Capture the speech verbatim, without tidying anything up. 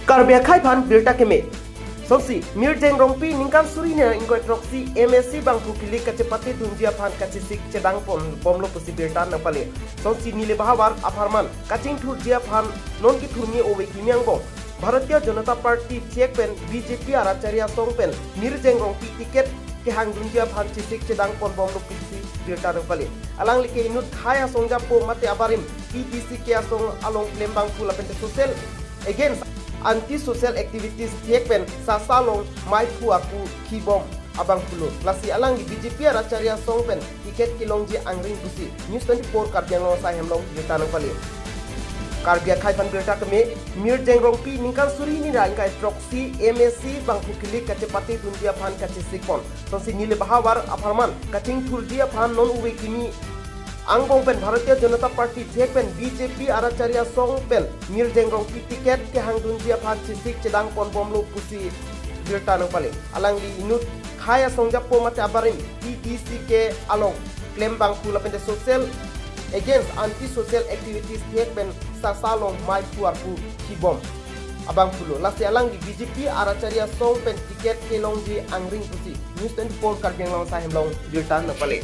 Karbi akhai aphan birta keme. Sonsi Mirjeng Rongpi ningkan suri hini ra ingkoi throksi M A C bangphu kilik kachepate dunji aphan kachesik chedang pon bomlo pusi birta nangpale. Sonsi Nilip ahavar apharman kachingthurji aphan non kethurmi ove kimi angbong Bharatiya Janata Party thek pen B J P arat chari asong pen Mirjeng Rongpi ticket kehang dunji aphan chesik chedang pon bomlo pusi birta nangpale. Alangli ke inut khei asong japo mate abarim P T C K asong along klem bangphu lapen te social against anti social activities thek pen sasa along maiphu arpu khibom abangphulo. Lasi alangli B J P arat chari asong pen ticket kelongji angring pusi News twenty-four Karbi Anglong asai hem along birta nangpale. Karbi akhai aphan birta keme. Mirjeng Rongpi ningkan suri hini ra ingkoi throksi M A C bangphu kilik kachepate dunji aphan kachesik pon. Sonsi Nilip ahavar apharman kachingthurji aphan non ove kimi angbong pen Bharatiya Janata Party thek pen B J P arat chari asong pen Mirjeng Rongpi ticket kehang dunji aphan chesik chedang pon bomlo pusi birta nangpale. Alangli inut khei asong japo mate abarim P T C K along klem bangphu lapen te social against anti social activities thek pen sasa along maiphu arpu khibom abangphulo. Lasi alangli B J P arat chari asong pen ticket kelongji angring pusi News twenty-four Karbi Anglong asai hem along birta nangpale.